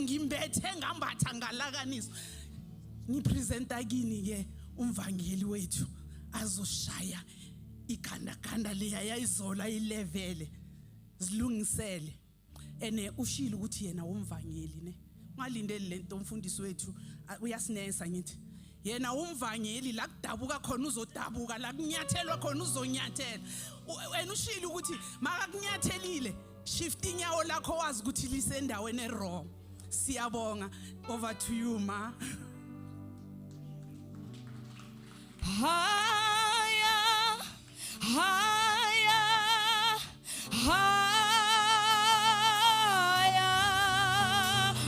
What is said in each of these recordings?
Ngimbethe ngambatha ngalakaniswa. Ngipresenta kini ke umvangeli wethu azoshaya igandaganda leya yayizola ilevele zilungisele. Ene ushilo ukuthi yena umvangeli ne ungalindeli lento umfundisi wethu uyasinesa ngithi yena umvangeli la kudabuka khona uzodabuka la kunyathelwa khona uzonyathela. Wena ushilo ukuthi makakunyathelile shift inyawo lakho wazi ukuthi lisendaweni e-wrong. Siyabonga, over to you ma. Higher, higher, higher.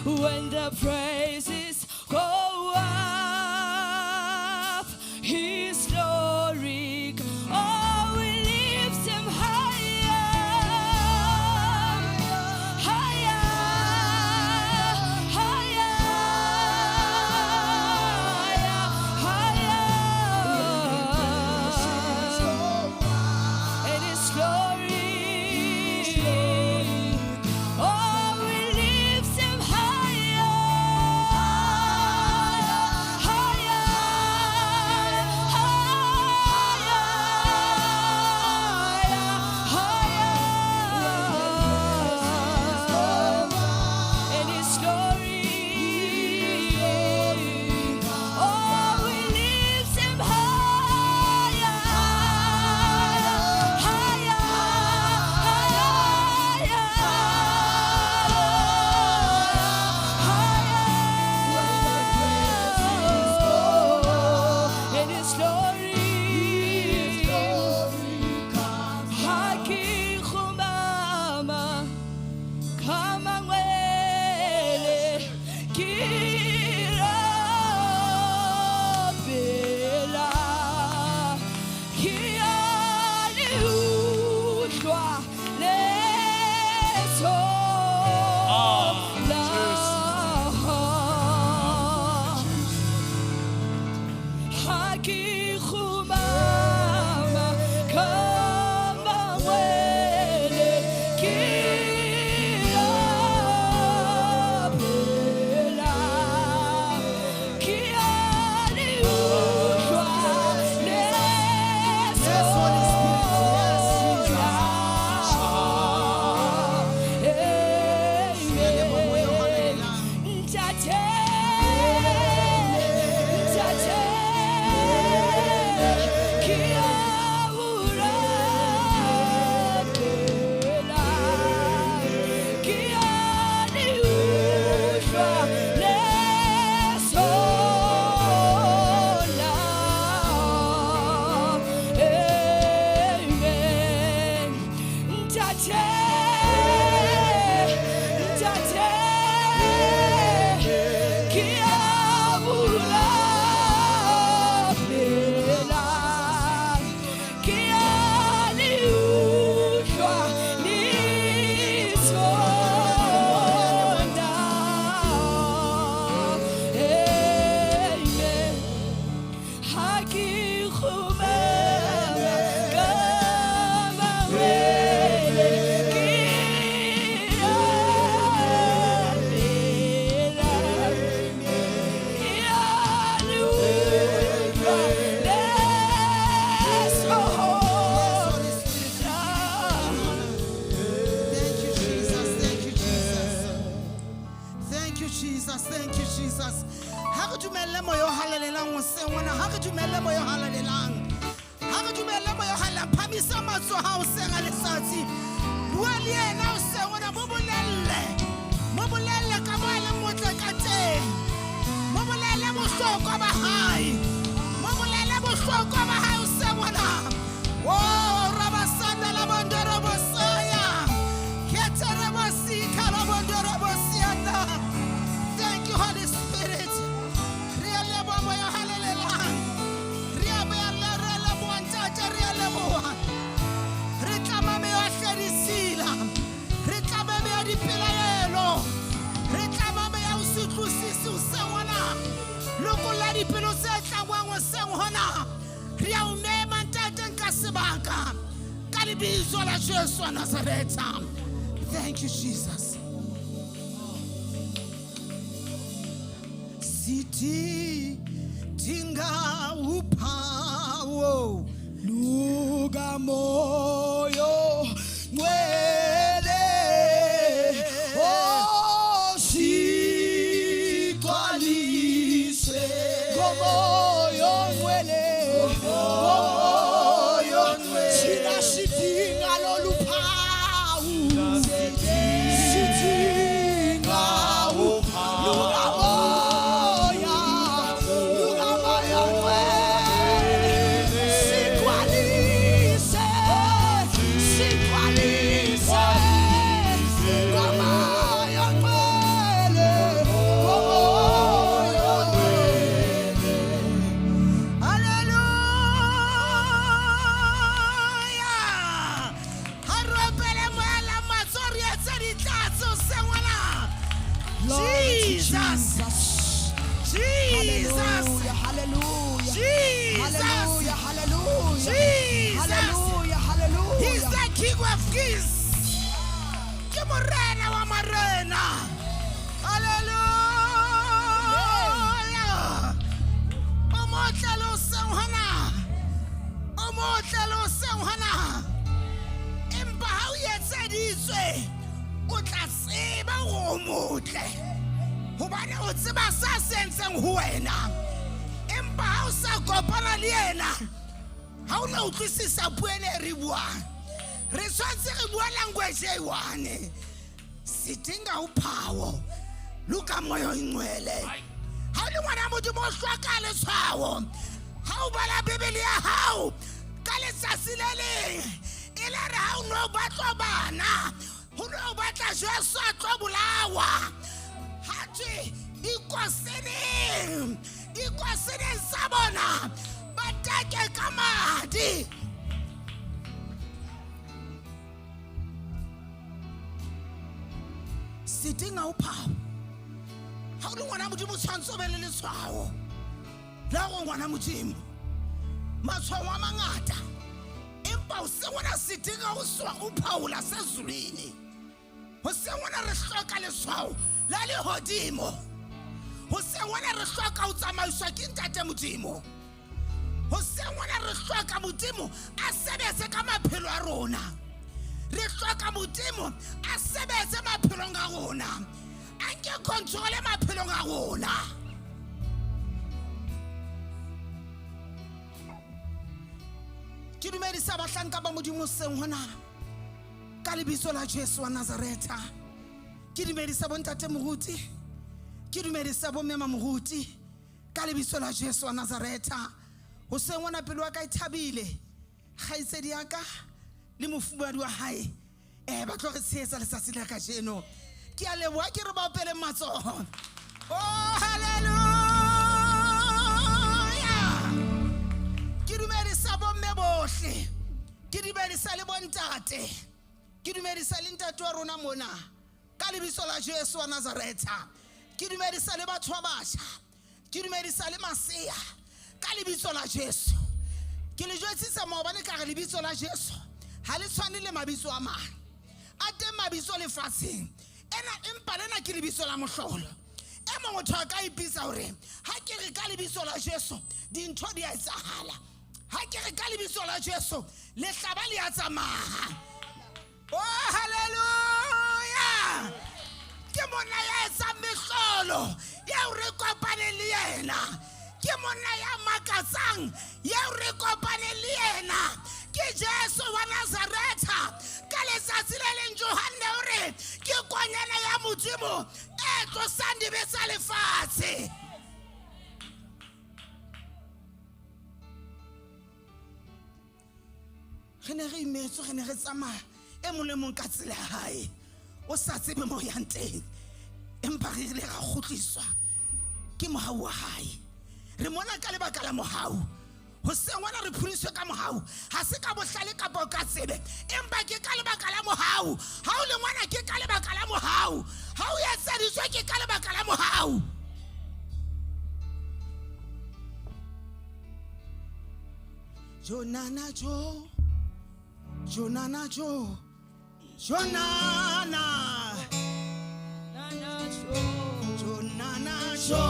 When the praises go up, His glory, oh, we lift Him higher, higher, higher, higher. In His glory, oh, we lift Him higher, higher, higher, higher. In His glory, oh, we lift Him higher, higher, higher, higher. In His glory, Ha ke kgumama ka mangwele ke rapela ke a le utlwa letsoho la hao. Ha ke kgumama ka mangwele ke rapela ke a le utlwa. Yes, Holy Spirit. Yes, Jesus. Amen. Ntate, Ntate, ke a o rapela, ke a le utlwa letsoho la. Amen. Ntate, Ntate, ke a o rapela, ke a le utlwa letsoho la. Amen. Ha ke kgumama ka mangwele ke rapela ke a le utlwa letsoho la. Thank you, Jesus. Thank you, Jesus. Thank you, Jesus. Thank you, Jesus. Ha re dumelle moya o halalelang hoseng hona. Ha re dumelle moya o halalelang. Ha re dumelle moya o halalelang. Phamisa matsoho a hoseng a letsatsi. Bua le yena hoseng hona. Mo bolelle. Mo bolelle ka mo a leng motle ka teng. Mo bolelle bohlokwa ba hae. Mo bolelle bohlokwa ba hae hoseng hona. Oh, rabasanda la bondoro bosaya. Keterebosika la bondoro bosianda. Thank you, Holy Spirit. Re a leboha moya o halalelang. Re a boya re a leboha ntate, re a leboha. Re tlama meya hle disila. Re tlama meya dipelaelo. Re tlama meya o se utlwisise hoseng hona. Lokolla dipelo tse tlangwang hoseng hona. Re a o mema ntate nka sebaka. Ka lebitso la Jesu wa Nazaretha. Thank you, Jesus. Sithi dinga uphawo lukamoyo ngcwele oh sigcwalise ngomoyo ngcwele ngomoyo ngcwele thina sidinga lolu phawu sidinga uphawu lukamoya lukamoya ngcwele sigcwalise sigcwalise ngomoya ngcwele ngomoya ngcwele. Hallelujah! Ha re opele moya la matsoho re etse ditlatse hoseng hona. Glory to Jesus. Jesus. Jesus! Hallelujah, hallelujah. Jesus! Hallelujah, hallelujah. Jesus! Hallelujah, hallelujah. He's the King of Kings. Ke morena wa marena. Hallelujah. O motle le hoseng hona. O motle le hoseng hona. Empa ha o etseditswe, o tla tseba hore o motle. Hobane o tseba sa se entseng ho wena. Empa ha o sa kopana le yena, ha o no utlwisisa puo ena e re buang. Re tshwanetse re bua language e one. Sidinga uphawo lukamoya oyingcwele. Ha o le ngwana Modimo o hloka letshwao. Ha o bala Bibele ya hao ka letsatsi le leng, e le re ha o no batlwa bana, ho no batla Jesu a tlo bolawa. Ha thwe dikoseneng, dikoseneng tsa bona ba take ka madi. Sidinga uphawu. Ha o le ngwana Modimo o tshwanetse o be le letshwao la hore ngwana Modimo. Matshwao a mangata, empa hoseng hona sidinga ho swa uphawu lasezulwini. Hoseng hona re hloka letshwao la lehodimo. Hoseng hona re hloka ho tsamaiswa ke Ntate Modimo. Hoseng hona re hloka Modimo a sebetse ka maphelo a rona. Re hloka Modimo a sebetse maphelong a rona. A nke control maphelong a rona. Ke dumedisa bahlanka ba Modimo hoseng hona ka lebitso la Jesu wa Nazaretha. Ke dumedisa bontate moruti, ke dumedisa bomme moruti ka lebitso la Jesu wa Nazaretha. Hoseng hona pelo ya ka e thabile. Kgaitsedi ya ka le mofumahadi wa hae ba tlo re tshehetsa letsatsi la kajeno. Ke a leboha, ke re ba opele matsoho. Oh, hallelujah. Ke dumedisa bomme bohle, ke dumedisa le bontate, ke dumedisa le ntate wa rona mona ka lebitso la Jesu wa Nazaretha. Ke dumedisa le batho ba batjha, ke dumedisa le masea ka lebitso la Jesu. Ke le jwetsitse maobane ka re lebitso la Jesu ha le tshwane le mabitso a mang. A teng mabitso lefatsheng ena, empa lena ke lebitso la mohlolo. E mong motho a ka ipitsa hore ha ke re ka lebitso la Jesu dintho di a etsahala. Ha ke re ka lebitso la Jesu lehlaba le a tsamaya. Oh, hallelujah. Ke monna ya etsang mehlolo eo re kopaneng le yena. Ke monna ya makatsang eo re kopaneng le yena. Ke Jesu wa Nazaretha. Ka letsatsi le leng Johanne o re ke kwanyana ya Modimo e tlosang dibe tsa lefatshe. Re ne re imetswe, re ne re tsamaya e mong le mong ka tsela ya hae, o sa tsebe mo yang teng, empa re ile ra kgutliswa ke mohau wa hae. Re mona ka lebaka la mohau. Hoseng hona re phoniswe ka mohau, ha se ka bohlale kapa ka tsebe, empa ke ka lebaka la mohau. Ha o le ngwana ke ka lebaka la mohau, ha o etseditswe ke ka lebaka la mohau. Jonana jo, Jonana jo, Jonana, Nana jo, Jonana jo,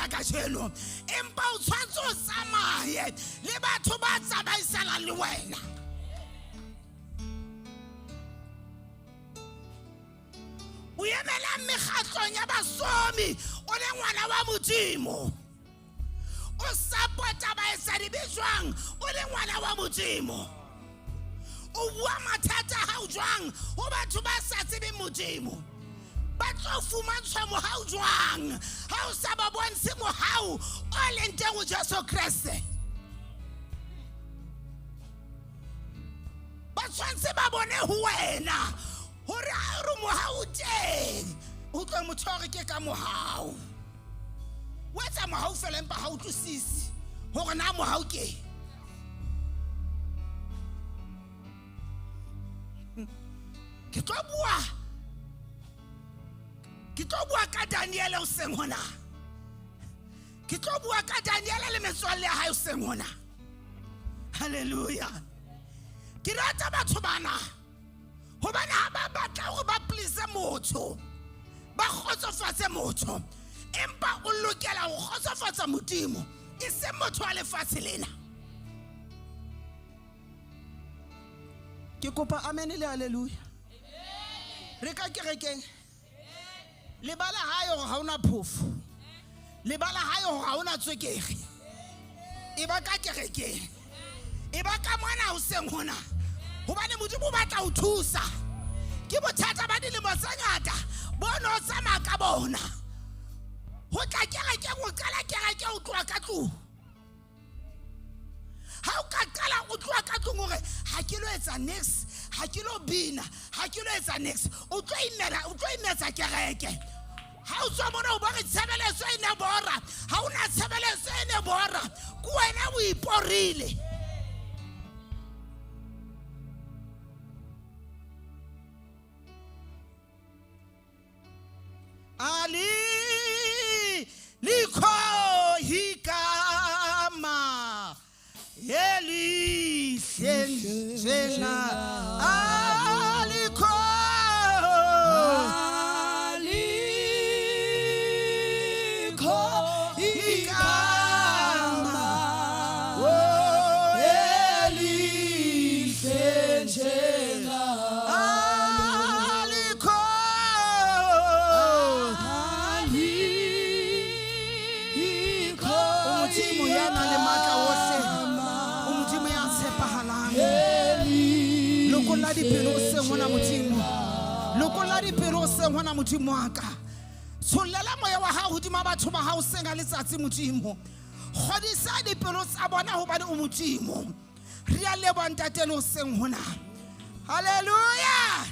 la kajeno. Empa o tshwanetse o tsamaye le batho ba tsamaisanang le wena. O emela mekgatlong ya basomi, o le ngwana wa Modimo. O support-a baetsadibe jwang, o le ngwana wa Modimo. O bua mathata a hao jwang ho batho ba sa tsebeng Modimo. Ba tlo fumantshwa mohau jwang ha o sa ba bontshe mohau o leng teng ho Jesu Kreste. Ba tshwanetse ba bone ho wena hore ha o re mohau o teng, o utlwe motho a re ke ka mohau. O etsa mohau fela empa ha o utlwisise hore na mohau ke. Ke tlo bua ka Daniele hoseng hona. Ke tlo bua ka Daniele le metswalle ya hae hoseng hona. Hallelujah. Ke rata batho bana hobane ha ba batla hore ba please motho, ba kgotsofatse motho, empa o lokela ho kgotsofatsa Modimo, e seng motho wa lefatshe lena. Ke kopa amen le hallelujah. Re ka kerekeng. Lebala hae hore ha ona phofo. Lebala hae hore ha ona tswekere. E ba ka kerekeng. E ba ka mona hoseng hona. Hobane Modimo o batla ho thusa. Ke bothata ba dilemo tse ngata bo no tsamaya ka bona. Ho tla kerekeng, o qala kereke o tloha ka tlung. Ha o ka qala o tloha ka tlung hore ha ke lo etsa niks, ha ke lo bina, ha ke lo etsa niks, o tlo imela, o tlo imetsa kereke. Ha o tswa mona o ba re tshebeletso e ne bora, ha ona tshebeletso e ne bora, ke wena o iporile. Ali likho igama elihle njena alikho Alikho igama elihle njena alikho alikho Modimo ya nang le matla ohle, o Modimo ya tshepahalang. Lokolla dipelo hoseng hona Modimo. Lokolla dipelo hoseng hona Modimo wa ka. Tshollela moya wa hao hodima batho ba hao hoseng ha letsatsi Modimo. Kgodisa dipelo tsa bona hobane o Modimo. Re a leboha Ntate le hoseng hona. Hallelujah.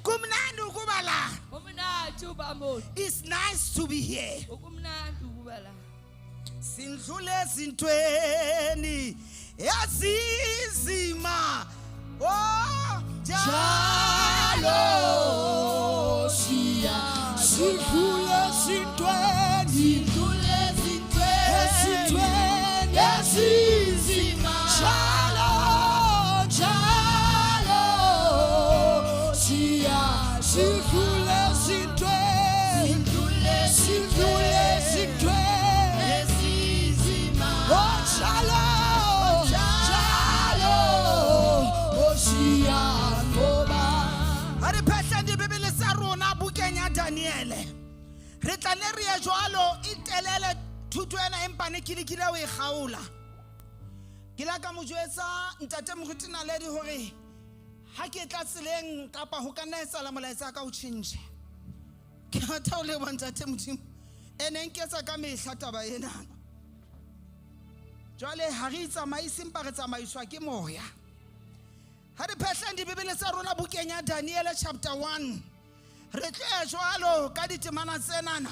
Kumnandi ukuba la. Kumnandi uba mona. It's nice to be here. Kumnandi ukuba la. Sindlule ezintweni ezinzima. Oh, Njalo siya sidlule ezintweni ezintweni ezinzima. Njalo njalo siya sidlule ezintweni sidlule ezintweni Ezinzima. Oh, njalo njalo siyanqoba. Ha re phehle dibebele tsa rona bukeng ya Daniele. Re tla ne re ye jwalo e telele thuto ena empa ne ke lekile ho e kgaola. Ke la ka mo jwetsa ntate Moruti Naledi hore ha ke tla tseleng kapa ho ka nna etsahala molaetsa ka o tjhentjhe. Ke rata ho leboha ntate Modimo. Ene nketsa ka mehla taba ena. Jwale ha re itsamaise empa re tsamaiswa ke moya. Ha re phehleng dibebele tsa rona bukeng ya Daniele chapter 1. Re tlo ya jwalo ka ditemana tsenana.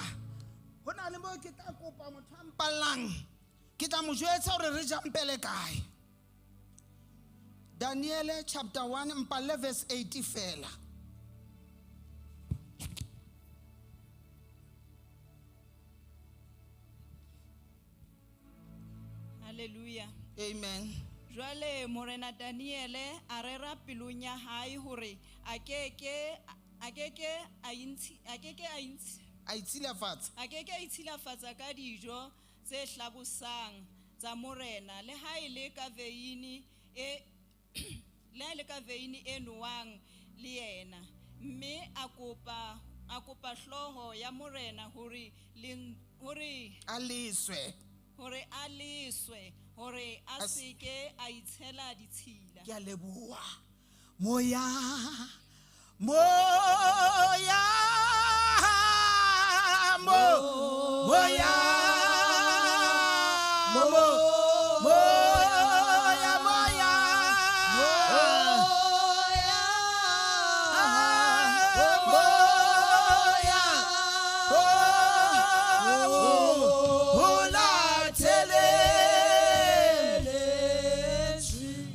Ho na le moo ke tla kopa motho a mpallang. Ke tla mo jwetsa hore re jampele kae. Daniele chapter 1 mpalle verse 80 fela. Hallelujah. Amen. Jwale Morena Daniele a rera pelong ya hae hore a ke ke a A itshilafatsa. A ke ke a itshilafatsa ka dijo tse hlabosang tsa morena le ha e le ka veini e le ha e le ka veini e nowang le yena mme a kopa hlooho ya morena hore le hore A leswe. Hore a leswe hore a se ke a itshela ditshila. Ke a leboha. Moya, moya, moya, moya, moya, moya, oh, o latele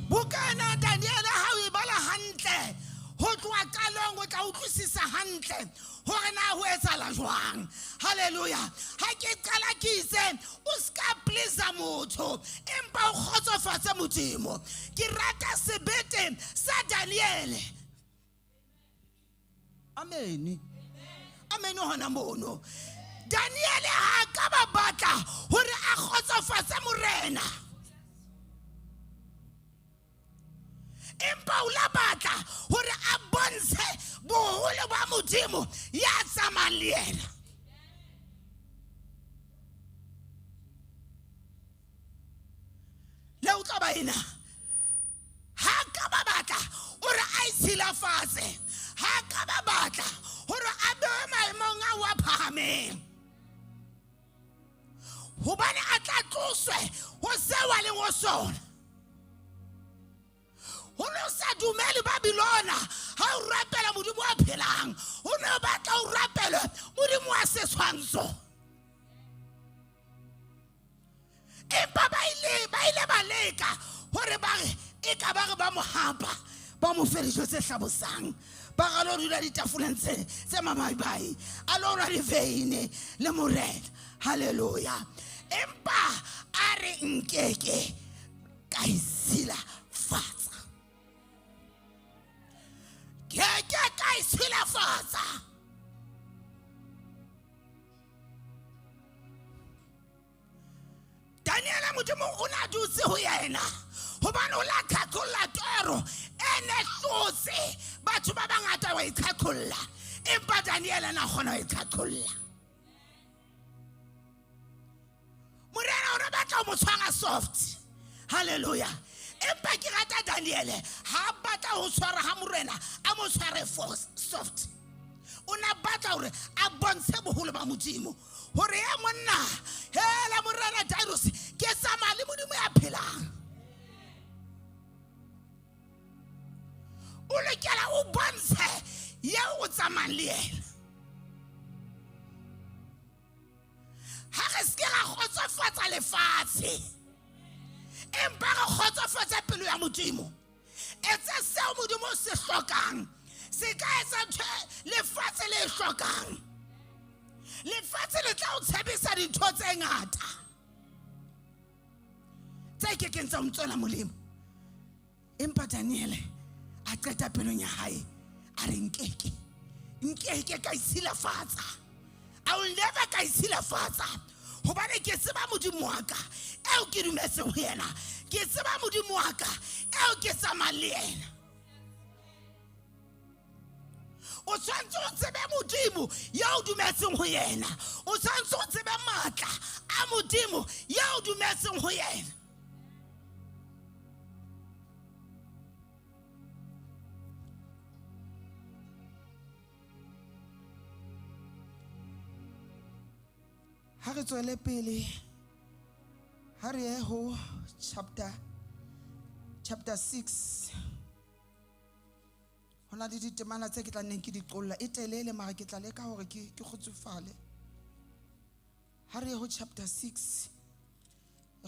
bukana Daniel. Ha o e bala hantle ho tloha qalong, o tla utlwisisa hantle hore na ho etsahala jwang. Halleluja. Ha ke qala ke itse o ska pleasa motho, empa o kgotsofatse Modimo. Ke rata sebete sa Daniele. Amene, amene. Hona mono Daniele ha ka ba batla hore a kgotsofatse morena, empa o la batla hore a bontshe boholo ba Modimo ya tsamayang le yena. Le utlwa baena? Ha ka ba batla hore a itshilafatse, ha ka ba batla hore a bewe maemong ao a phahameng, hobane a tla tloswe ho seo a leng ho sona. Ho ne o sa dumele Babilona ha o rapela Modimo wa phelang, o ne o batla o rapele modimo wa setshwantsho. Empa ba ile ba leka hore ba re e ka ba re ba mo hapa, ba mo fe dijo tse hlabosang, ba ga lo dula ditafoleng tse mabaibai, a lo nwa diveine le morena. Halleluja. Empa a re, "Nkeke ka itshilafatsa, keke ka itshilafatsa." Daniela, Modimo o na dutse ho yena hobane o la qhaqholla toro e ne hlotse batho ba bangata wa iqhaqholla, empa Daniela na kgona ho iqhaqholla. Morena o ne batla ho mo tshwara soft. Halleluja. Empa ke rata Daniele ha batla ho tshwara ha morena a mo tshware soft. O na batla hore a bontshe boholo ba Modimo hore ya monna hela morena Darius, ke tsamaya le Modimo ya phelang. O lokela o bontshe yeo o tsamayang le yena. Ha re se ke ra kgotsofatsa lefatshe, empa re kgotsofatsa pelo ya Modimo. Etsa seo Modimo o se hlokang, se ka etsa ntho e lefatshe le e hlokang. Lefatshe le tla o tshepisa dintho tse ngata tse kekeng tsa o tswela molemo. Empa Daniele a qeta pelong ya hae a re, Nkeke ka itshilafatsa. I will never ka itshilafatsa, hobane ke tseba Modimo wa ka eo ke dumetseng ho yena, ke tseba Modimo wa ka eo ke tsamayang le yena." O tshwanetse o tsebe Modimo ya o dumetseng ho yena. O tshwanetse o tsebe matla a Modimo ya o dumetseng ho yena. Ha re tswele pele, ha re ye ho chapter 6. Ho na le ditemana tse ke tla nneng ke di qolla, e telele, mara ke tla leka hore ke kgotsofale. Ha re ye ho chapter 6.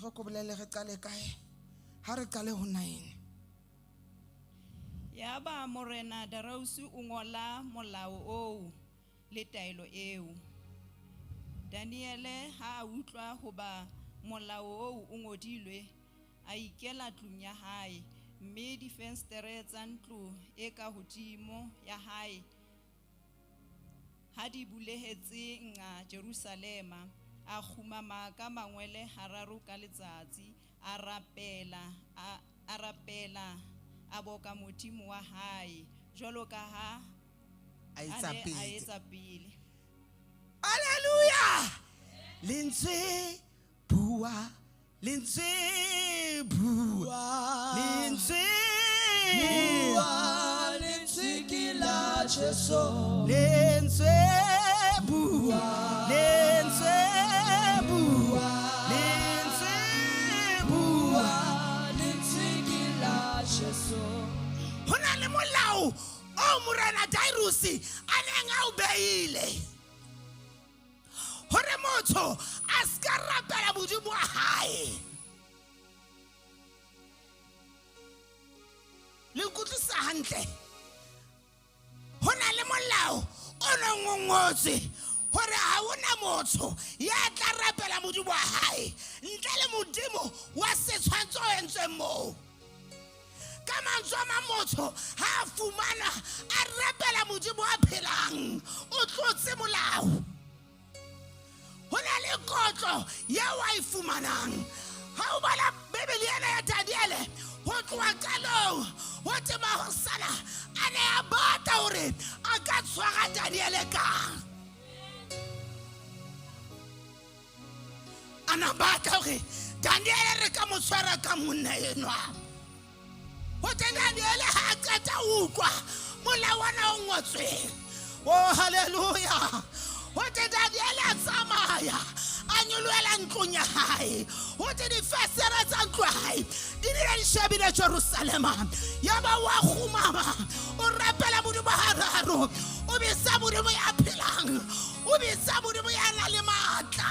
Re ko bolele re qale kae? Ha re qale ho 9. Yaba morena Darius o ngola molao oo le taelo eo. Daniele ha a utlwa hoba molao oo o ngodilwe, a ikela tlung ya hae, mme difenstere tsa ntlo e ka hodimo ya hae ha di bulehetse nqa Jerusalema. A kgumama ka mangwele hararo ka letsatsi, a rapela, a rapela, a boka Modimo wa hae jwalo ka ha A a etsa ne a pele. etsa pele. Hallelujah. Lentswe bua, lentswe bua, lentswe Bua, lentswe ke la Jesu. Lentswe bua, lentswe bua, lentswe bua. Lentswe ke la Jesu. Ho na le molao o morena Darius a neng a o beile hore motho a ska rapela modimo wa hae. Le nkutlwisa hantle? Ho na le molao o neng o ngotswe hore ha hona motho ya tla rapela modimo wa hae ntle le modimo wa setshwantsho o entsweng moo. Ka mantswe a mang, motho ha a fumana a rapela modimo wa phelang, o tlotse molao. Ho na le kotlo eo a e fumanang. Ha o bala Bibele ena ya Daniele ho tloha qalong, ho te mahosana a ne a batla hore a ka tshwara Daniele kang. A na batla hore Daniele re ka mo tshwara ka monna enwa. Ho te Daniele ha a qeta ho utlwa molawana o ngotsweng. Oh, hallelujah. Ho te Daniele a tsamaya, a nyolohela ntlong ya hae. Ho te difestere tsa ntlo ya hae di ne di shebile Jerusalema. Yaba wa kgumama, o rapela Modimo hararo, o bitsa Modimo ya phelang, o bitsa Modimo ya nang le matla.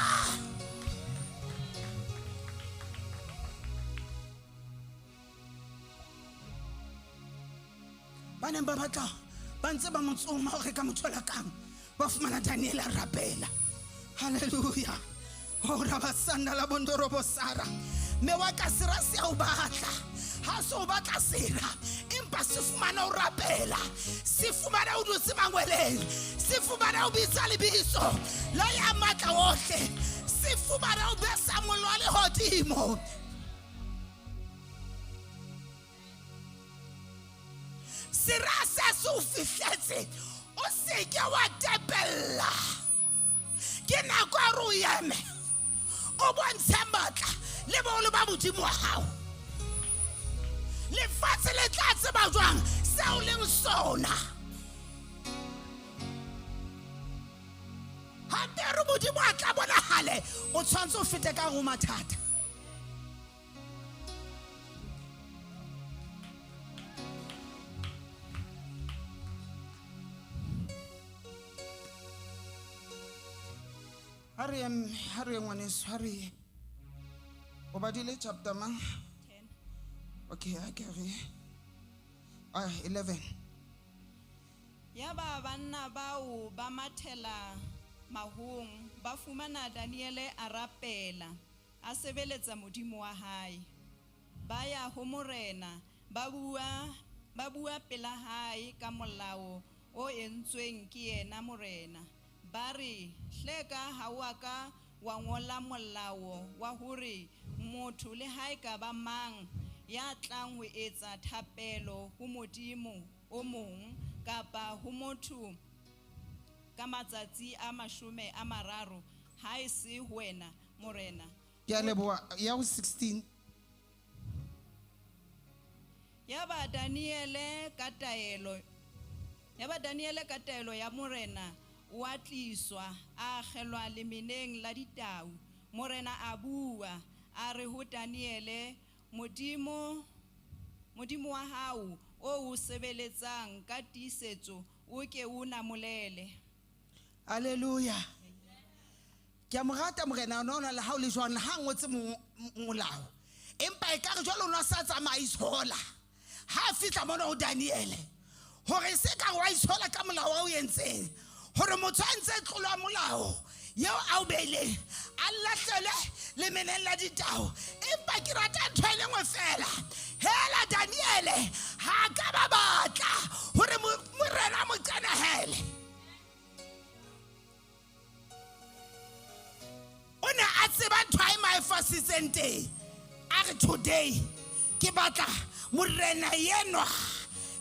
Ba neng ba batla ba ntse ba mo tsoma hore ka mo thola kang, ba fumana Daniel a rapela. Hallelujah. Oh, rabasanda la bondorobo sara. Mme wa ka sera se a o batla. Ha se o batla sera, empa se fumana o rapela, se fumana o dutse mangweleng, se fumana o bitsa lebitso la ya matla ohle, se fumana o besa mollo wa lehodimo. Sera se se o fihletse, o seke wa tepella. Ke nako ya hore o eme, o bontshe matla le boholo ba Modimo wa hao. Lefatshe le tla tseba jwang seo leng sona? Hape re Modimo a tla bonahale, o tshwanetse o fete ka ho mathata. Ha re ye, ha re ye ngwaneso, ha re ye. O badile chapter mang? 10. Okay, ha ke re. Ah, 11. Yaba banna bao ba mathela mahong, ba fumana Daniele a rapela, a sebeletsa Modimo wa hae. Ba ya ho morena, ba bua pela hae ka molao o entsweng ke yena morena. Ba re, hleka ha o a ka wa ngola molao wa hore motho le ha e ka ba mang ya tlang ho etsa thapelo ho Modimo o mong kapa ho motho ka matsatsi a 30 ha e se ho wena morena. Ke a leboha. Ya ho 16. Yaba Daniele ka taelo, yaba Daniele ka taelo ya morena o a tliswa, a akgelwa lemeneng la ditau. Morena a bua, a re ho Daniele, Modimo, Modimo wa hao o o sebeletsang ka tiisetso o ke o namolele. Hallelujah. Ke a mo rata morena, o na le ha o le jwang, ha ngotse molao. Empa ekare jwale o no sa tsamaya itshola. Ha a fihla mona ho Daniele, hore se ka wa itshola ka molao wa o entseng, hore motho a ntse tlolwa molao eo a o beileng, a lahlelwe lemeneng la ditau. Empa ke rata ntho e le nngwe fela. Hela Daniele ha ka ba batla hore morena a mo qenehele. O ne a tseba ntho a e maefasitseng teng. A re today ke batla morena enwa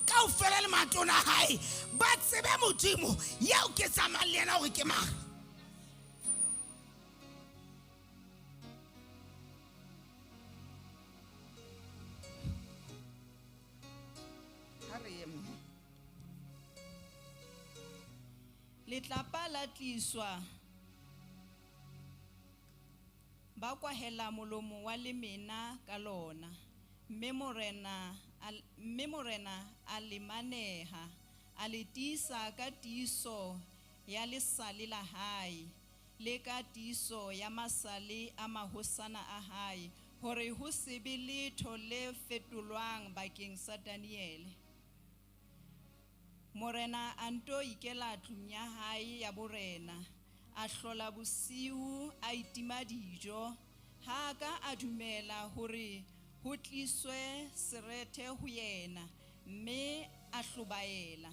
kaofela le matona a hae ba tsebe Modimo eo ke tsamayang le yena hore ke mang. Ha re ye mme. Letlapa la tliswa, ba kwahela molomo wa lemena ka lona, mme morena a le maneha, a le tiisa ka tiiso ya lesale la hae, le ka tiiso ya masale a mahosana a hae, hore ho se be letho le fetolwang bakeng sa Daniele. Morena a nto ikela tlung ya hae ya borena, a hlola bosiu, a itima dijo. Ha a ka a dumela hore ho tliswe serethe ho yena, mme a hlobaela.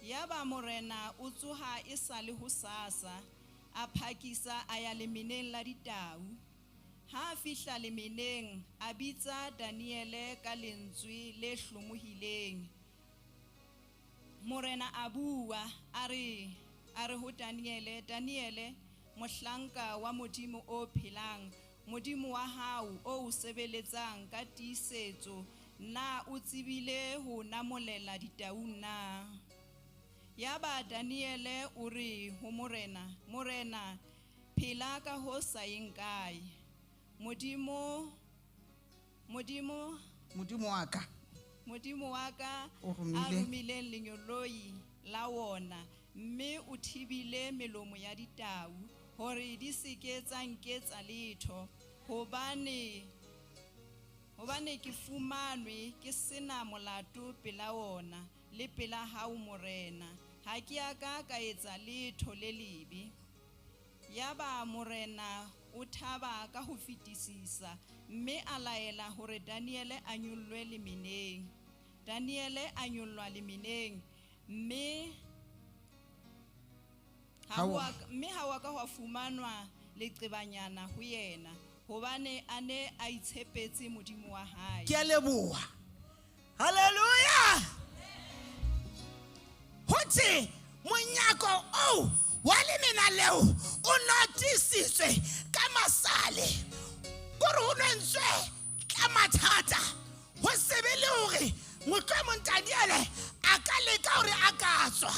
Yaba morena o tsoha e sa le hosasa, a phakisa a ya lemeneng la ditau. Ha a fihla lemeneng, a bitsa Daniele ka lentswe le hlomohileng. Morena a bua, a re ho Daniele, Daniele, mohlanka wa Modimo o phelang, Modimo wa hao o o sebeletsang ka tiisetso, na o tsebile ho namolela ditaung na? Yaba Daniele o re ho morena, Morena, phela ka ho sa yeng kae. Modimo Modimo wa ka. Modimo wa ka O a romile. romileng lenyoloi la wona, mme o thibile melomo ya ditau hore di se ke tsa nketsa letho, hobane ke fumanwe ke sena molato pela wona le pela hao morena. Ha ke a ka ka etsa letho le lebe. Yaba morena o thaba ka ho fetisisa, mme a laela hore Daniele a nyollwe lemeneng. Daniele a nyollwa lemeneng, mme ha wa ka hwa fumanwa leqebanyana ho yena, hobane a ne a itshepetse Modimo wa hae. Ke a leboha. Hallelujah. Ho thwe monyako oo wa lemena leo o notisitswe ka masale, kore ho nwentswe ka mathata, ho se be le hore mohlomong Daniele a ka leka hore a ka tswa.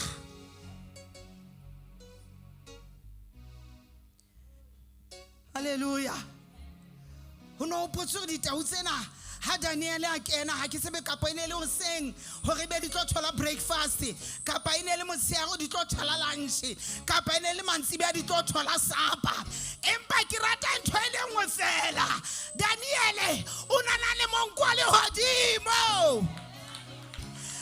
Hallelujah. Ho no hopotse hore ditau tsena ha Daniele a kena, ha ke tsebe kapa e ne le hoseng hore be di tlo thola breakfast, kapa e ne le motshehare di tlo thola lunch, kapa e ne le mantsiboya di tlo thola supper. Empa ke rata ntho e le nngwe fela, Daniele o na na le monko wa lehodimo.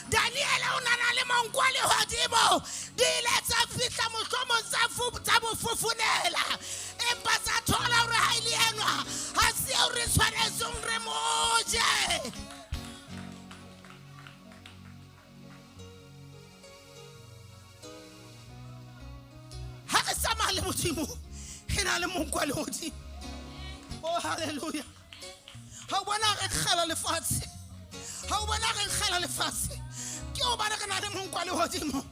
Daniele o na na le monko wa lehodimo. Di ile tsa fihla mohlomong tsa mo fofonela, empa tsa thola hore ha e le enwa ha se eo re tshwanetseng re mo je. Ha re tsamaya le Modimo, re na le monko wa lehodimo. Oh, hallelujah. Ha o bona re kgela lefatshe, ha o bona re kgela lefatshe, ke hobane re na le monko wa lehodimo.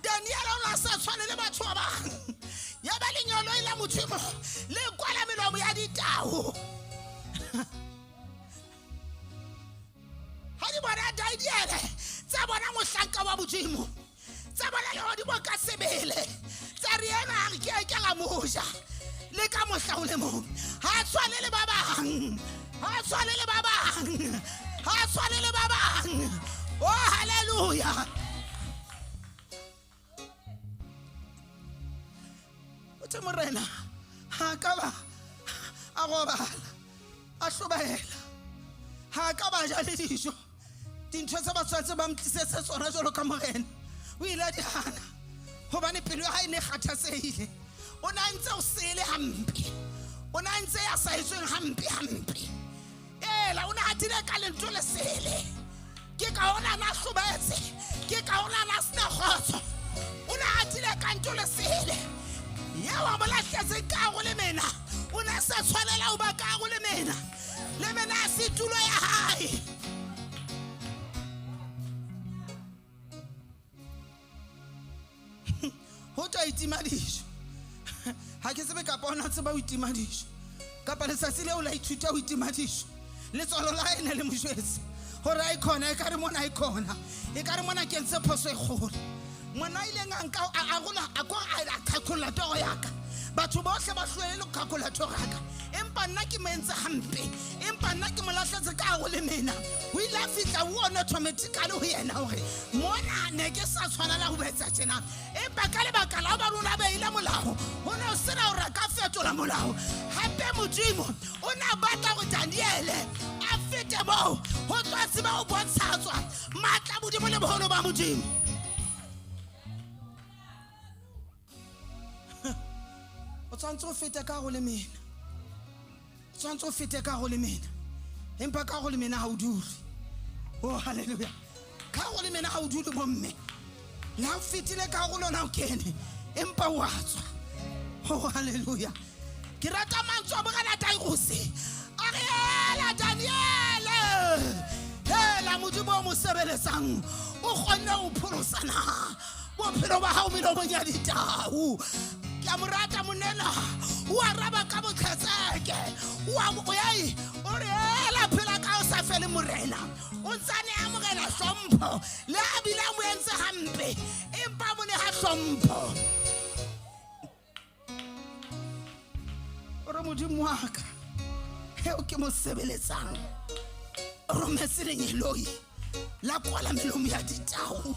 Daniele o ne a sa tshwane le batho ba bang. Ya ba lenyoloi la Modimo le kwala melomo ya ditau. Ha di bona Daniele, tsa bona mohlanka wa Modimo, tsa bona lehodimo ka sebele, tsa re ena ha re ke ke la mo ja le ka mohla o le mong. Ha tshwane le ba bang, ha tshwane le ba bang, ha tshwane le ba bang. Oh, hallelujah. O tse morena ha ka ba a robala, a hlobaela, ha ka ba ja le dijo. Dintho tse ba tshwanetse ba mo tlisetse tsona jwalo ka morena, o ile a di hana hobane pelo ya hae e ne kgathatsehile. O ne a ntse o sele hampe, o ne a ntse ya sa etsweng hampe hampe. Ela o ne a hatile ka lentswe le sele. Ke ka hona na hlobaetse, ke ka hona na sena kgotso. O ne a hatile ka ntho le sele. Yeo a mo lahletseng ka go le mena o ne a sa tshwanela ho ba ka go le mena le mena a se tulo ya hae. Ho tswa itima dijo, ha ke tsebe kapa ona tseba ho itima dijo kapa letsatsi leo la ithuta ho itima dijo. Letswalo la hae ne le mo jwetse hore a ikhona, e ka re mona a ikhona, e ka re mona ke entse phoso e kgolo. Mona a ileng a nka a arola a ko a qhaqholla toro ya ka. Batho bohle ba hloile le ho qhaqholla toro ya ka, empa nna ke mo entse hampe, empa nna ke mo lahletse ka hare le mena. Ho ile a fihla ho ona automatically ho yena hore mona ne ke sa tshwanela ho etsa tjena, empa ka lebaka la hoba rona beile molao, ho ne ho sena hore a ka fetola molao. Hape Modimo o ne a batla hore Daniele a fete moo ho tlo tseba ho bontshatswa matla a Modimo le boholo ba Modimo. O tshwanetse o fete ka ho le mena, o tshwanetse o fete ka ho le mena, empa ka ho le mena ha o dule. Oh, hallelujah. Ka ho le mena ha o dule bomme. Le ha o fetile ka ho lona o kene, empa o a tswa. Oh, hallelujah. Ke rata mantswe a Morena Tairose. A re, Hela Daniele, hela Modimo o mo sebeletsang o kgonne ho pholosa na bophelo ba hao melomong ya ditau. Ke a mo rata monena, o araba ka boqhetseke. O a o yai, o re, hela phela ka o sa fele Morena. O ntse a neha Morena hlompho, le ha bile a mo entse hampe, empa a mo neha hlompho. O re, Modimo wa ka eo ke mo sebeletsang o rometse lengeloi la kwala melomo ya ditau.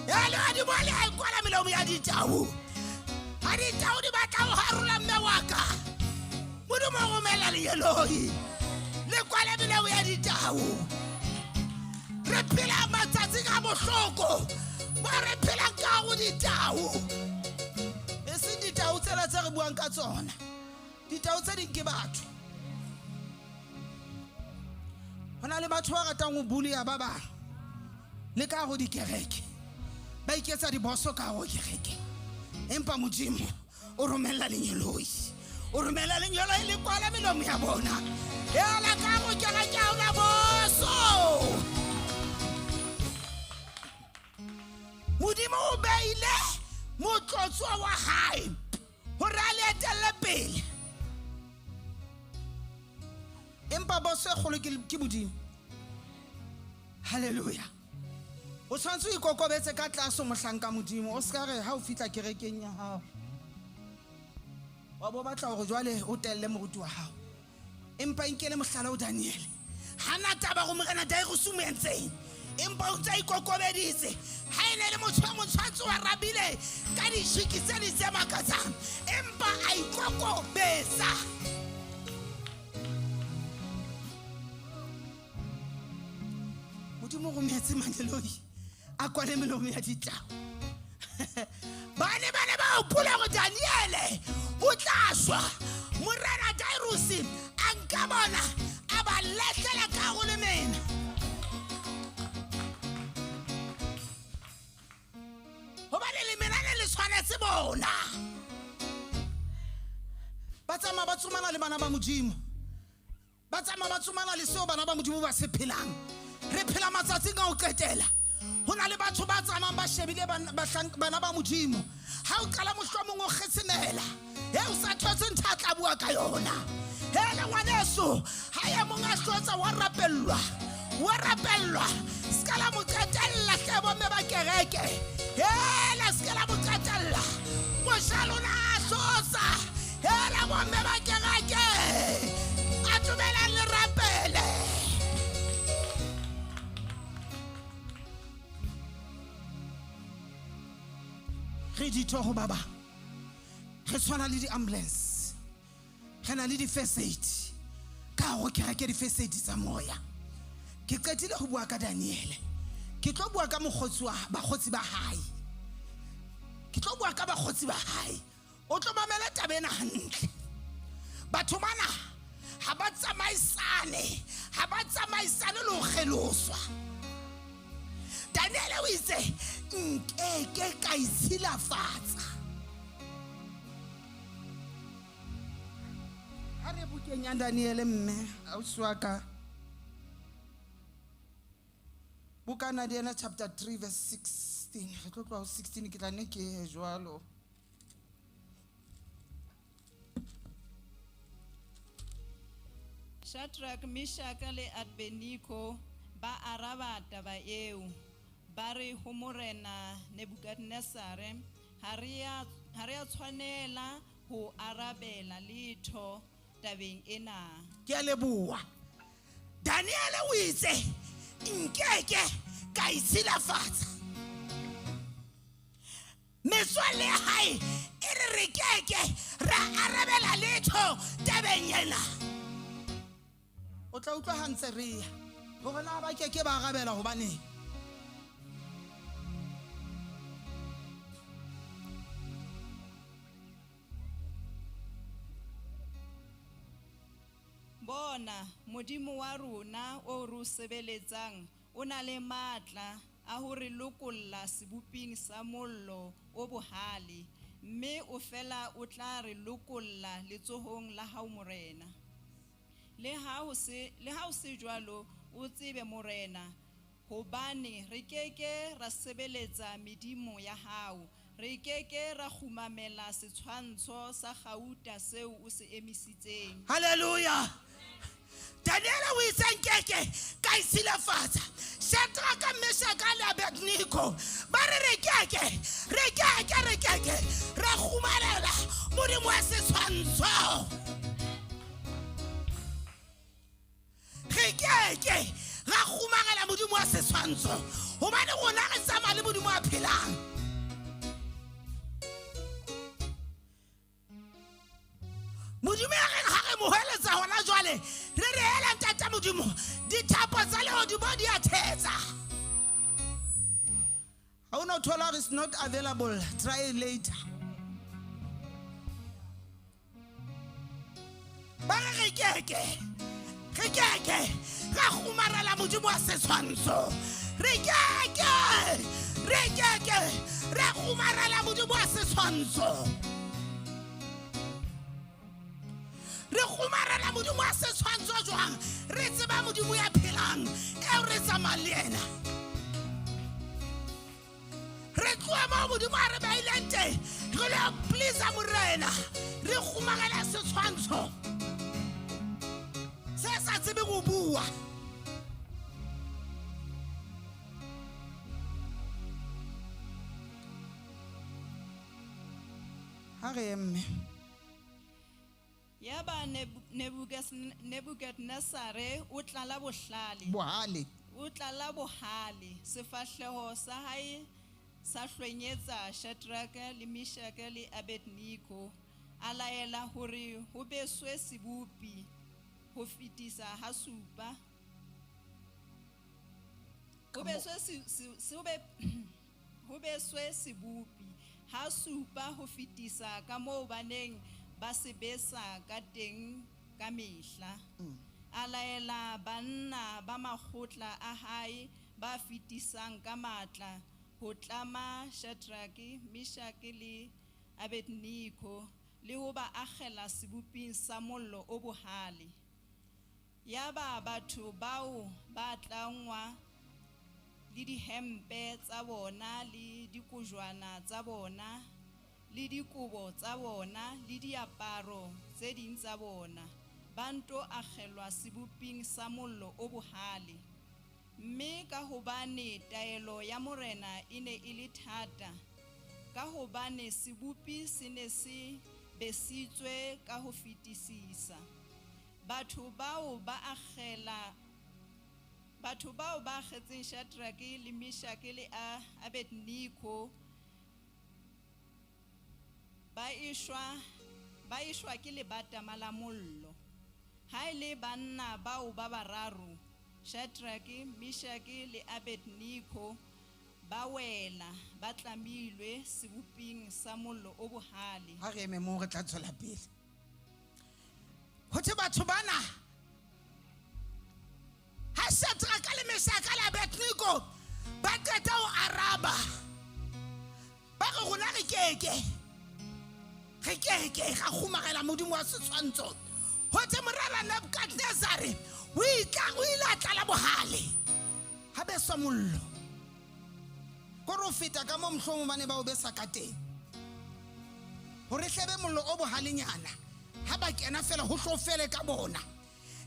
E lehodimo le a e kwala melomo ya ditau. Ha ditau di batla ho harola mme wa ka, Modimo o romela lengeloi le kwale melomo ya ditau. Re phela matsatsing a bohloko mo re phelang ka go ditau, e seng ditau tsela tse re buang ka tsona. Ditau tse ding ke batho. Ho na le batho ba ratang ho buleya ba bang le ka ho dikereke, ba iketsa diboso ka ho kereke, empa Modimo o romella lengeloi, o romella lengeloi le kwala melomo ya bona. Ela ka go kereke ha ona boso. Modimo o beile motlotsuwa wa hae hore a le etelle pele, empa boso e kgolo ke Modimo. Hallelujah. O tshwanetse o ikokobetse ka tlase mohlanka Modimo. O ska re ha o fihla kerekeng ya hao wa bo batla hore jwale o telle moruti wa hao, empa inkele mohlala o Daniele. Hana taba go Morena Darius o mo entseng, empa o ntse a ikokobeditse. Ha e ne le motho wa motshwantse wa rabile ka dijiki tse ding tse makatsang, empa a ikokobetsa. Modimo o rometse mangeloi a kwale melomo ya ditau. Ba ne ba ne ba hopola hore Daniele o tla shwa. Morena Darius a nka bona a ba lahlela ka ho le mena. Hobane lemena le le tshwanetse bona. Ba tsamaya ba tsomana le bana ba Modimo. Ba tsamaya ba tsomana le seo bana ba Modimo ba se phelang. Re phela matsatsing a ho qetela. Ho na le batho ba tsamayang ba shebile bana ba Modimo. Ha o qala mohlomong o kgetsemela, e o sa thotse ntho a tla bua ka yona. Hele ngwaneso, ha e mong a hlotsa wa rapellwa, wa rapellwa. Se ka la mo qetella hle bomme ba kereke. Hele se ka la mo qetella. Mosha lona a hlotsa. Hele bomme ba kereke. Atomelang le rapele. Re ditho ho ba bang. Re tshwana le di-ambulance. Re na le di-first aid. Ka hore kereke di-first aid tsa moya. Ke qetile ho bua ka Daniele. Ke tlo bua ka mokgotsi wa bakgotsi ba hae. Ke tlo bua ka bakgotsi ba hae. O tlo mamela taba ena hantle. Batho bana ha ba tsamaisane, ha ba tsamaisane le ho kgeloswa. Daniele o itse nkeke ka itshilafatsa. Mane bukeng ya Daniele mme ausi wa ka. Bukana Daniele chapter 3 verse 16. Re tlo tloha ho 16 ke tla nne ke ye jwalo. Shadrach, Meshach le Abednego ba araba taba eo. Ba re ho morena Nebukadnezare, ha re a tshwanela ho arabela letho tabeng ena. Ke a leboha. Daniele o itse nkeke ka itshilafatsa. Metswalle ya hae e re re keke ra arabela letho tabeng ena. O tla utlwa ha ntse re ya hore na ba keke ba arabela hobaneng. Bona, Modimo wa rona o re o sebeletsang o na le matla a ho re lokolla seboping sa mollo o bohale, mme o fela o tla re lokolla letsohong la hao morena. Le ha ho se jwalo, o tsebe morena, hobane re keke ra sebeletsa medimo ya hao, re keke ra kgumamela setshwantsho sa kgauta seo o se emisitseng. Hallelujah. Daniele o itse nkeke ka itshilafatsa. Shadrach, Meshach le Abednego ba re re keke ra kgumarela Modimo wa setshwantsho. Re keke ra kgumarela Modimo wa setshwantsho hobane rona re tsamaya le Modimo a phelang. Modimo ya reng ha re mo hweletsa hona jwale, re re hela ntate Modimo, dithapo tsa lehodimo di a thetsa. Ha o no thola hore it's not available, try later. Ba re re keke ra kgumarela Modimo wa setshwantsho. Re keke ra kgumarela Modimo wa setshwantsho. Re kgumarela Modimo wa setshwantsho jwang? Re tseba Modimo ya phelang eo re tsamayang le yena. Re tloha moo Modimo a re beileng teng, re lo please morena, re kgumarela setshwantsho se sa tsebe go bua. Ha re mme. Yaba Nebukadnezare o tlala bohlale. Bohale. O tlala bohale. Sefahleho sa hae sa hlwenyetsa Shadrach le Meshach le Abednego. A laela hore ho beswe sebopi ho fetisa ha supa. Ho beswe sebopi ha supa ho fetisa ka moo ba neng ba sebesa ka teng ka mehla. A laela banna ba makgotla a hae ba fetisang ka matla ho tlama Shadrach, Meshach le Abednego le ho ba akgela seboping sa mollo o bohale. Yaba batho bao ba tlangwa le dihempe tsa bona le dikojwana tsa bona le dikobo tsa bona le diaparo tse ding tsa bona, ba nto akgelwa seboping sa mollo o bohale. Mme ka hobane taelo ya morena e ne e le thata, ka hobane sebopi se ne se besitswe ka ho fetisisa, batho bao ba akgetseng Shadrach le Meshach le Abednego ba eshwa ke lebatama la mollo. Ha e le banna bao ba bararo, Shadrach, Meshach le Abednego, ba wela ba tlamilwe seboping sa mollo o bohale. Ha re eme moo re tla tswela pele. Ho thwe batho bana ha Shadrach le Meshach le Abednego ba qeta ho araba, ba re rona re keke ra kgumarela Modimo wa setshwantsho. Ho Ho thwe morena Nebukadnezare o ile a tlala bohale ha beswa mollo. Kore o feta ka mo mohlomong ba ne ba o besa ka teng. Hore hlebe mollo o bohalenyana ha ba kena fela ho tlo fele ka bona.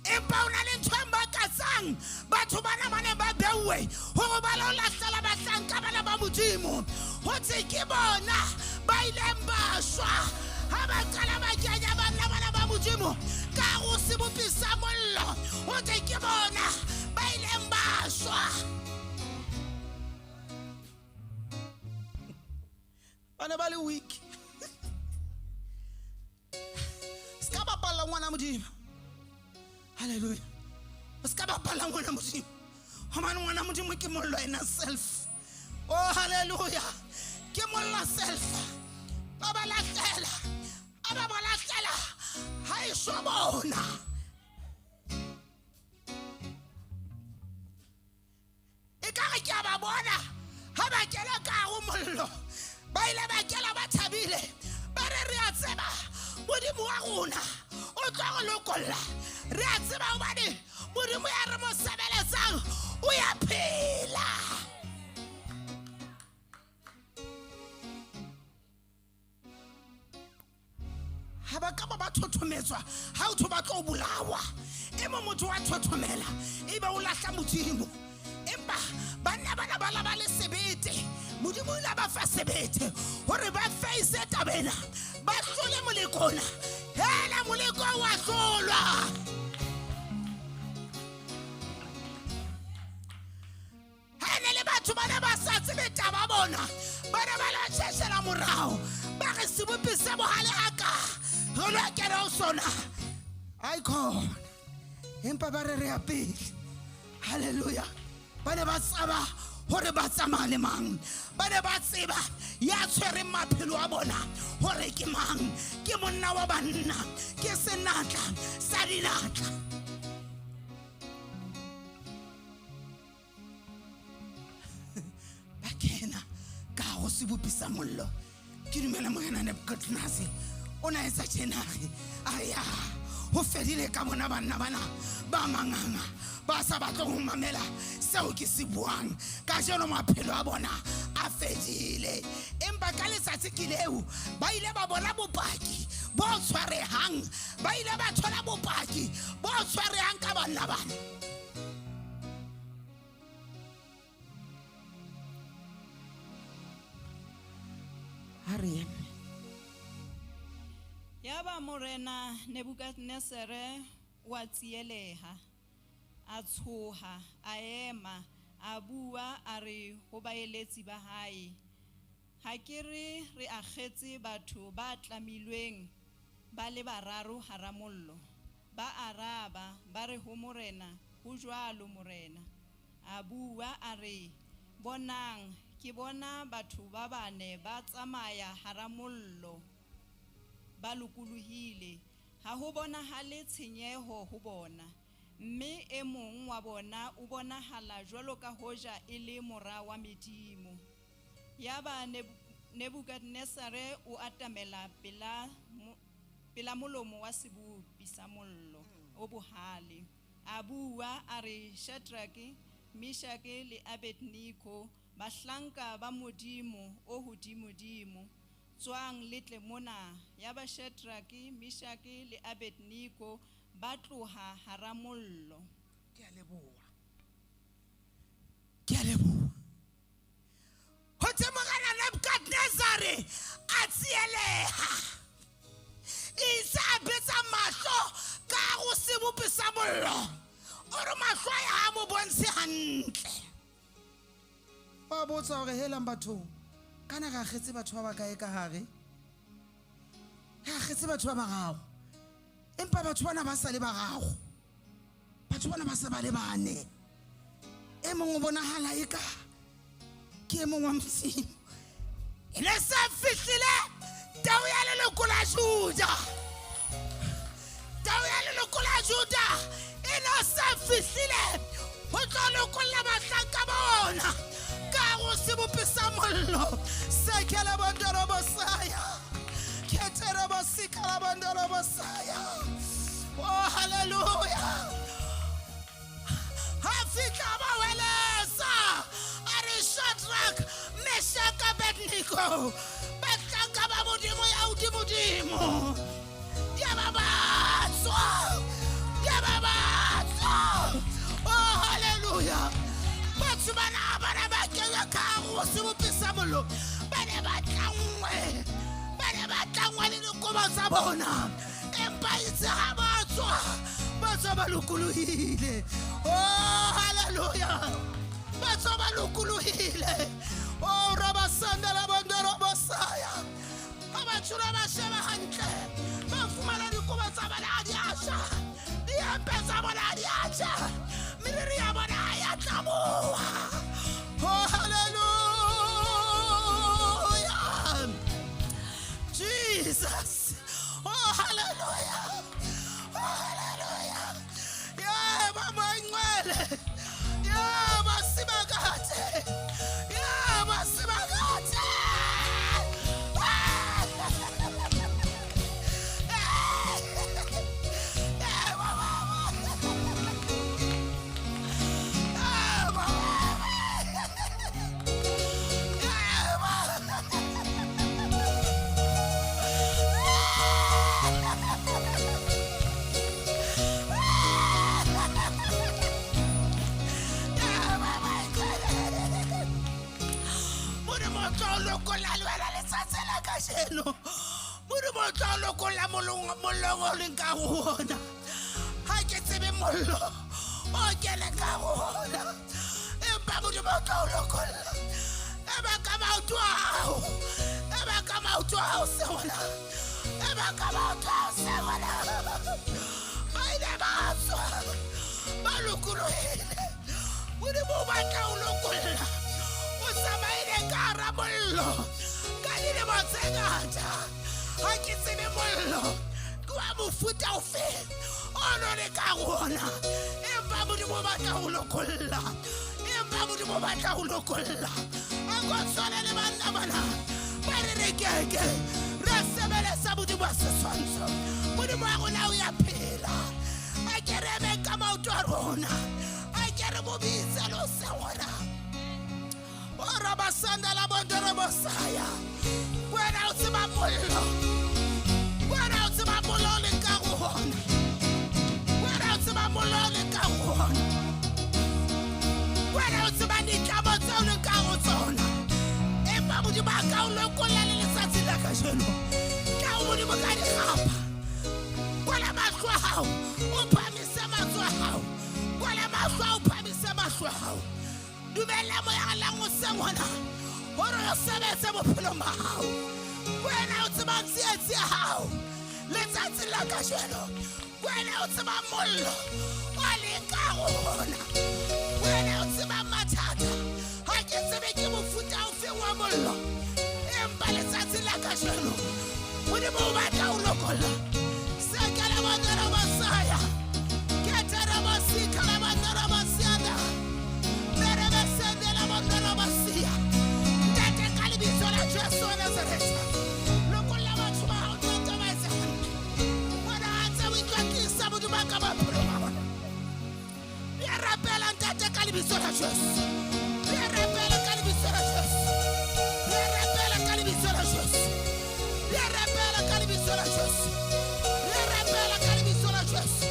Empa o na le ntho e makatsang, batho bana ba ne ba beuwe hore ba lo lahlela bahlanka bana ba Modimo. Ho thwe ke bona ba ileng ba shwa ha ba qala ba kenya banna bana ba Modimo ka ho sebopi sa mollo. Ho thwe ke bona ba ileng ba shwa. Ba ne ba le weak. Se ka bapalla ngwana Modimo. Hallelujah. O se ka bapalla ngwana Modimo. Hobane ngwana Modimo ke mollo ena self. Oh hallelujah. Ke mollo self. Ba ba lahlela. A ba ba lahlela. Ha e shwa bona. E ka re ke a ba bona ha ba kena ka ho mollo. Ba ile ba kena ba thabile. Ba re re a tseba Modimo wa rona o tlo re lokolla. Re a tseba hobane Modimo ya re mo sebeletsang o ya phela. Ha ba ka ba ba thothometswa ha o tho ba tlo bolawa. E mong motho wa thothomela ebe o lahla Modimo. Empa banna bana ba la ba le sebete. Modimo o ile a ba fa sebete hore ba face taba ena, ba hlole moleko ona. Hela moleko wa hlolwa. Ha ne le batho bana ba sa tsebe taba bona, ba ne ba lo tjheshela morao. Ba re sebopi se bohale haka re lo kena ho sona. Ai khona. Empa ba re re ya pele. Hallelujah. Ba ne ba tsaba hore ba tsamaya le mang. Ba ne ba tseba ya tshwereng maphelo a bona hore ke mang. Ke monna wa banna, ke senatla sa dinatla. Ba kena ka ho sebopi sa mollo. Ke dumela morena Nebukadnezar o na etsa tjena re aya ho fedile ka bona banna bana ba manganga ba sa batle ho mamela seo ke se buang. Kajeno maphelo a bona a fedile. Empa ka letsatsi ke leo ba ile ba bona bopaki bo tshwarehang. Ba ile ba thola bopaki bo tshwarehang ka banna bana. Ha re eme. Yaba morena Nebukadnezare wa tsieleha, a tshoha, a ema, a bua, a re ho baeletsi ba hae, ha ke re re akgetse batho ba tlamilweng ba le bararo hara mollo. Ba araba, ba re ho morena, ho jwalo morena. A bua, a re, bonang, ke bona batho ba bane ba tsamaya hara mollo, ba lokolohile. Ha ho bonahale tshenyeho ho bona, mme e mong wa bona o bonahala jwalo ka hoja e le mora wa medimo. Yaba Nebukadnezare o atamela pela molomo wa sebopi sa mollo o bohale. A bua, a re, Shadrake, Meshake le Abednego, bahlanka ba Modimo o hodimodimo, tswang le tle mona. Yaba Shadrake, Meshake le Abednego ba tloha hara mollo. Ke a leboha. Ke a leboha. Ho thwe morena Nebukadnezare a tsieleha. Itse a betsa mahlo ka ho sebopi sa mollo. O re mahlo a ya ha mo bontshe hantle. Ba botsa hore helang bathong, kana re akgetse batho ba bakae ka hare? Re akgetse batho ba bararo. Empa batho bana ba sa le bararo. Batho bana ba se ba le bane. E mong o bonahala eka ke e mong wa Modimo. E ne se fihlile tau ya leloko la Juda. Tau ya leloko la Juda e ne se fihlile ho tlo lokolla bahlanka ba ona ka ho sebopi sa mollo. Sekele bondoro bosaya. Ketere bosikala bondoro bosaya. Oh, hallelujah. Ha fihla ba welesa. A re Shadrach, Meshach, Abednego. Bahlanka ba Modimo ya hodimodimo. Ya ba ba tswa. Ya ba ba tswa. Oh, hallelujah. Batho bana ba ne ba kenya ka hare ho sebopi sa mollo. Ba ne ba tlangwe. Ba ne ba tlangwa le dikobo tsa bona. Empa itse ha ba tswa, ba tswa ba lokolohile. Oh, hallelujah. Ba tswa ba lokolohile. Oh, rabasanda la bondoro bosaya. Ha batho ba sheba hantle, ba fumana dikobo tsa bona ha di a tjha. Diempe tsa bona ha di a tjha. Meriri ya bona ha ya tlaboha. Oh, hallelujah. Jesus. Oh, hallelujah. Oh, hallelujah. Yebo, Moyingcwele. Yebo, Simakade. Yebo, Simakade. Yebo, Baba. Yebo, Baba. Yebo. Modimo o tlo o lokolla le wena letsatsi la kajeno. Modimo o tlo o lokolla mollong o leng ka ho ona. Ha ke tsebe mollo o keneng ka ho ona. Empa Modimo o tlo o lokolla. Ema ka maoto a hao. Ema ka maoto a hao sengwana. Ema ka maoto a hao sengwana. Ba ile ba tswa. Ba lokolohile. Modimo o batla ho lokolla. O tsamaile ka hara mollo ka dilemo tse ngata. Ha ke tsebe mollo ke wa mofuta ofe o no le ka ho ona. Empa Modimo o batla ho lokolla. Empa Modimo o batla ho lokolla. A ko tshwane le banna bana ba re re keke re sebeletsa Modimo wa setshwantsho. Modimo wa rona o ya phela. A ke re eme ka maoto a rona. A ke re mo bitse le ho sengwana. O rabasanda la bondoro bosaya. Wena o tseba mollo. Wena o tseba mollo o leng ka ho ona. Wena o tseba mollo o leng ka ho ona. Wena o tseba ditlamo tseo o leng ka ho tsona. Empa Modimo a ka o lokolla le letsatsi la kajeno. Ka ho Modimo ka dikgapha. Kwala mahlo a hao, o phahamise matsoho a hao. Kwala mahlo a hao, o phahamise mahlo a hao. Dumella moya o lang hoseng hona hore o sebetse bophelong ba hao. Wena o tsebang tsietsi ya hao letsatsi la kajeno. Wena o tsebang mollo o leng ka ho ona. Wena o tsebang mathata. Ha ke tsebe ke mofuta ofe wa mollo. Empa letsatsi la kajeno Modimo o batla ho lokolla. Sekela bondoro bosaya. Ketera bosika la bondoro bosiana. Ntate ka lebitso la Jesu wa Nazaretha. Lokolla batho ba hao, ntate, ba etse hantle. Bona ha ntse o ikwetlisa Modimo wa ka bophelo ba bona. Re a rapela ntate ka lebitso la Jesu. Re a rapela ka lebitso la Jesu. Re a rapela ka lebitso la Jesu. Re a rapela ka lebitso la Jesu. Re a rapela ka lebitso la Jesu.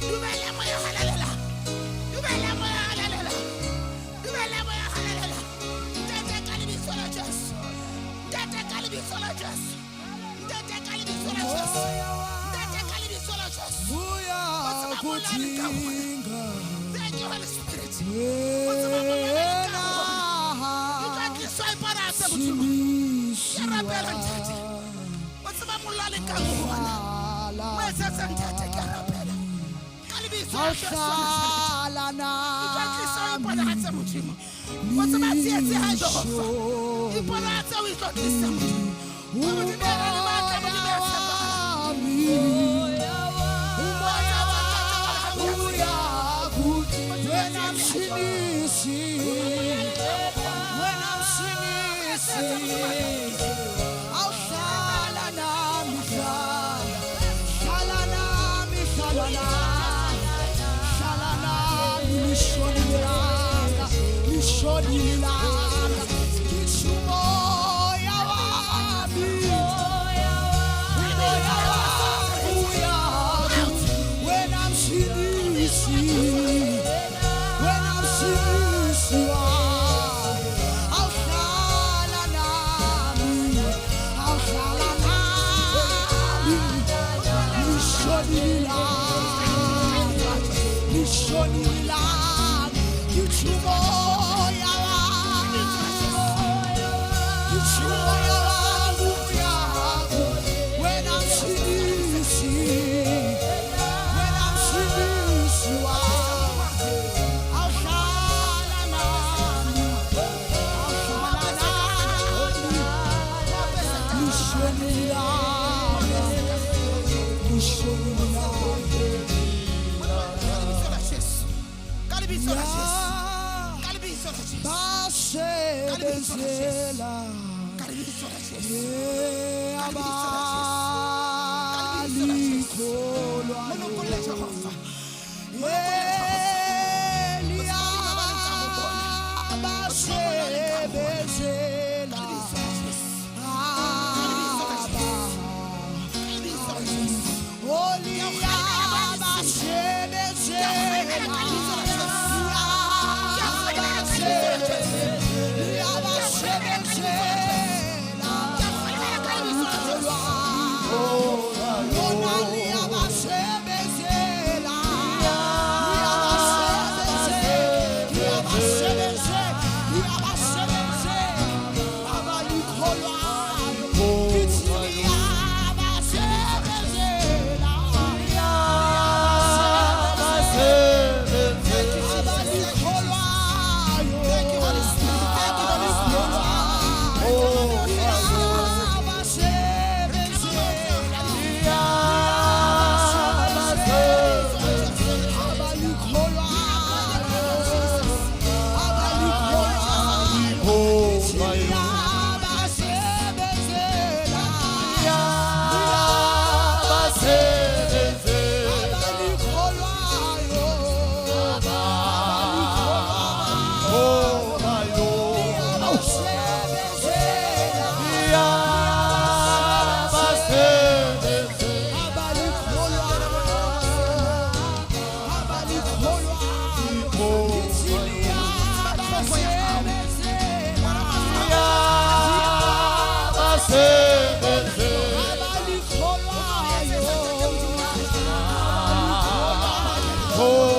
Dumela moya halalela. Dumela moya halalela. Dumela moya halalela. Ntate ka lebitso la Jesu. Ntate ka lebitso la Jesu. Ntate ka lebitso la Jesu. Ntate ka lebitso la Jesu. O tseba mollo o leng ka ho ona. Thank you, Holy Spirit. O tseba mollo o leng ka ho ona. Ikwetliso iponatse Modimo. Ke a rapela ntate. O tseba mollo o leng ka ho ona. O etsetse ntate, ke a rapela. Ka lebitso la Jesu wa Nazaretha. Ikwetliso iponatse Modimo. O tseba tsietsi ha Jehova. Iponatse o itlotlise Modimo. O Modimo ya nang le matla, Modimo ya tshepahalang. Wena msindisi, wena msindisi, awuhlala nami hlala, hlala nami hlala, Lishonilanga, lishonilanga, ngisho umoya wami, umoya wami uyakuthi wena mshilisi, wena mshilisi wami, awuhlala nami, awuhlala nami, lishonilanga, lishonilanga, ngisho umoya wami, ngisho umoya wami uyakuthi wena mshilisi, wena mshilisi wami, awuhlala nami, awuhlala nami, lishonilanga, lishonilanga. Ka lebitso la Jesu. Ka lebitso la Jesu. Basebenzela Ka lebitso la Jesu. abalikholwayo Molokolle Jehova. Basebenzela Ka lebitso la Jesu. Ka lebitso la Jesu. Thank you, Holy Spirit. Thank you, Holy Spirit. Oh.